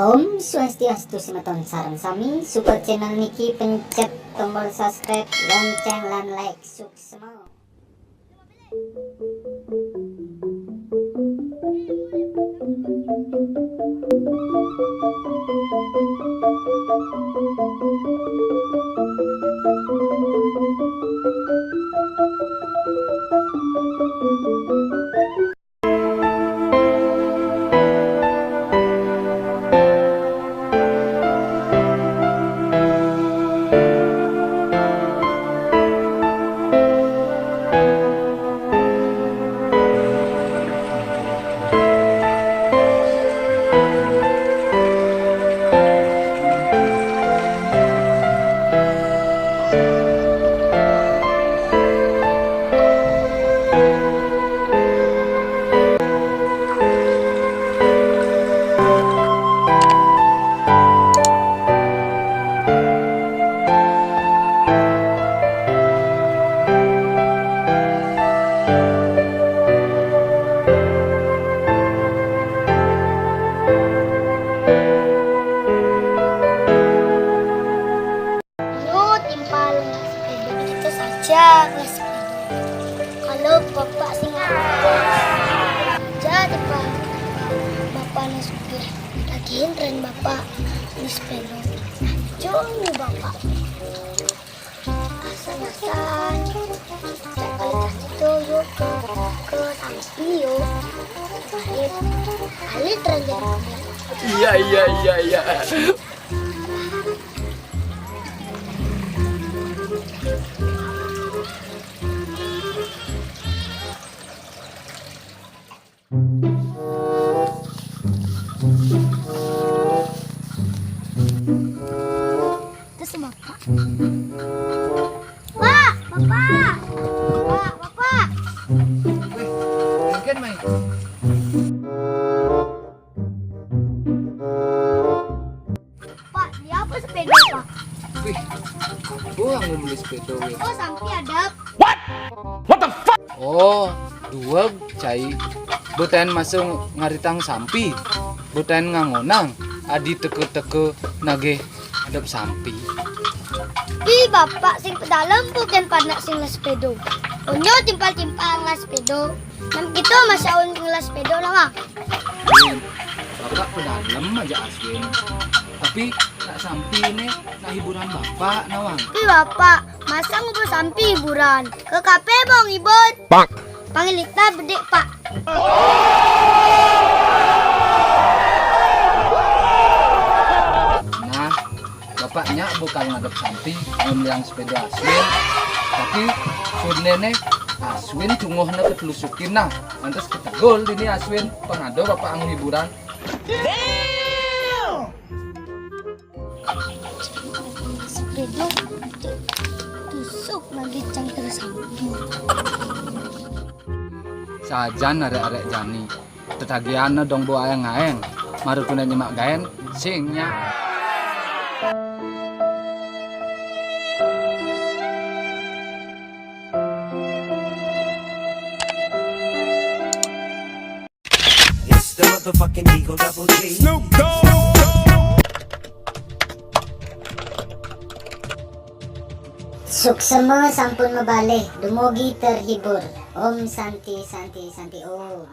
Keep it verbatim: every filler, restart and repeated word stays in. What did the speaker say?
Om Swastiastu semeton sareng sami, support channel niki pencet tombol subscribe, lonceng lan like, suksma. Yo, timpal ngelas sepeda, kita saja ngelas sepeda. Kalau bapak sing ngatur, aja timpal bapak nang sugih. Lagian tren bapak ngelas sepeda. Joni bapak. Asal-asal. Cak kali kasih tuh, yuk. Ke Sampi, yuk. Balik. Balik tren jadi. Iya, iya, iya, iya. Terus bapak. Pak, bapak. Pak, bapak. Mungkin, Mai. Pak, dia apa sepeda, Pak? Wih, aku yang mau beli sepeda, wih. Oh, Sampi ada. What? What the fuck? Oh, dua cai. Boten masuk ngaritang Sampi. Boten ngangonang. Adi teke-teke nagih adep Sampi. Ih, bapak sing pedalem bukan panak sing les sepeda. Onyo timpal-timpal les sepeda. Nang kita masa un ngelas sepeda lah, Bang. Win, bapak pedalem aja Aswin. Tapi nak Sampi ini nak hiburan bapak, nawang. Tapi bapak, masa ngubur Sampi hiburan? Ke kafe bang hibur. Pak. Panggil kita bedik, Pak. Nah, bapaknya bukan ngadep Sampi, ngomong sepeda Aswin. Tapi Surnene Aswin cunguhna ketelusukin nah. Lantas ketegul dini Aswin, pengado bapak anu hiburan. Sepeda tusuk lagi cangkir Sampi. Sajan arek-arek jani. Tetagihan dong bu aeng-aeng. Maru tunda nyemak gaen. Sing nya. It's the motherfucking Eagle Double G. Snoop Dogg. Suksema sampun mabalih, dumugi terhibur. Om Santi, Santi, Santi Om.